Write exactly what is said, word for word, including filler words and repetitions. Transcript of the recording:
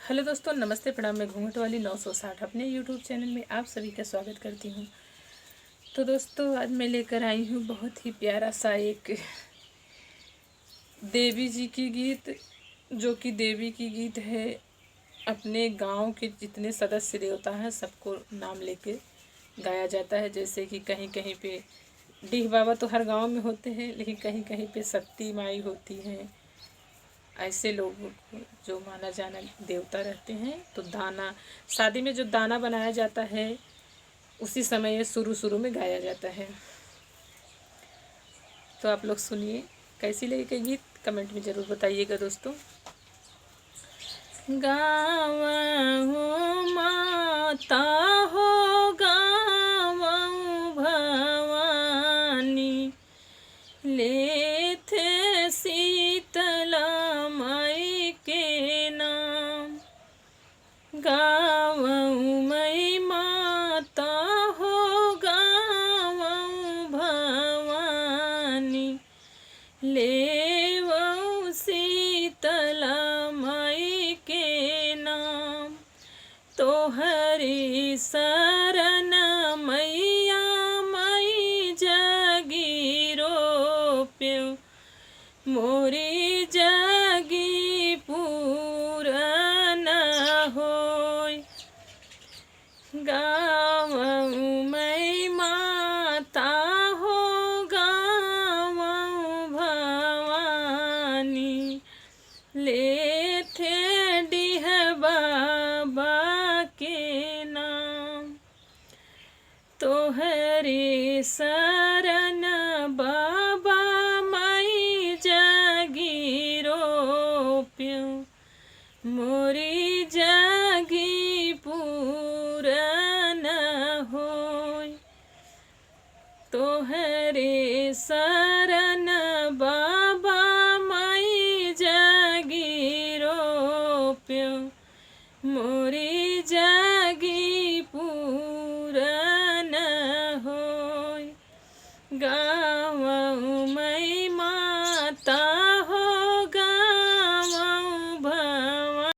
हेलो दोस्तों, नमस्ते, प्रणाम। मैं घूंघट वाली नौ सौ साठ अपने YouTube चैनल में आप सभी का स्वागत करती हूँ। तो दोस्तों, आज मैं लेकर आई हूँ बहुत ही प्यारा सा एक देवी जी की गीत, जो कि देवी की गीत है। अपने गांव के जितने सदस्य देवता हैं, सबको नाम लेके गाया जाता है। जैसे कि कहीं कहीं पे डीह बाबा तो हर गांव में होते हैं, लेकिन कहीं कहीं पे सत्ती माई होती हैं। ऐसे लोगों को जो माना जाना देवता रहते हैं, तो दाना, शादी में जो दाना बनाया जाता है, उसी समय ये शुरू शुरू में गाया जाता है। तो आप लोग सुनिए, कैसी लगी ये गीत, कमेंट में ज़रूर बताइएगा दोस्तों। गावहु माता हो, गावहु भवानी, लेथे शीतला माई के नाम। गावहु माई माता हो, गावहु भवानी, लेवहु शीतला माई के नाम। तोहरी शरण मैया, माई जागी रोप्यो, मोरी जागी पूरन होय। गावहु माई माता हो, गावहु भवानी, लेथे डीह बाबा के नाम। तोहरे शरण बाबा, माई जागी रोप्यो, मोरी जागी पूरन होय। तोहरे शरण बाबा, माई जागी रोप्यो, मोरी जागी पूरन होय। गा-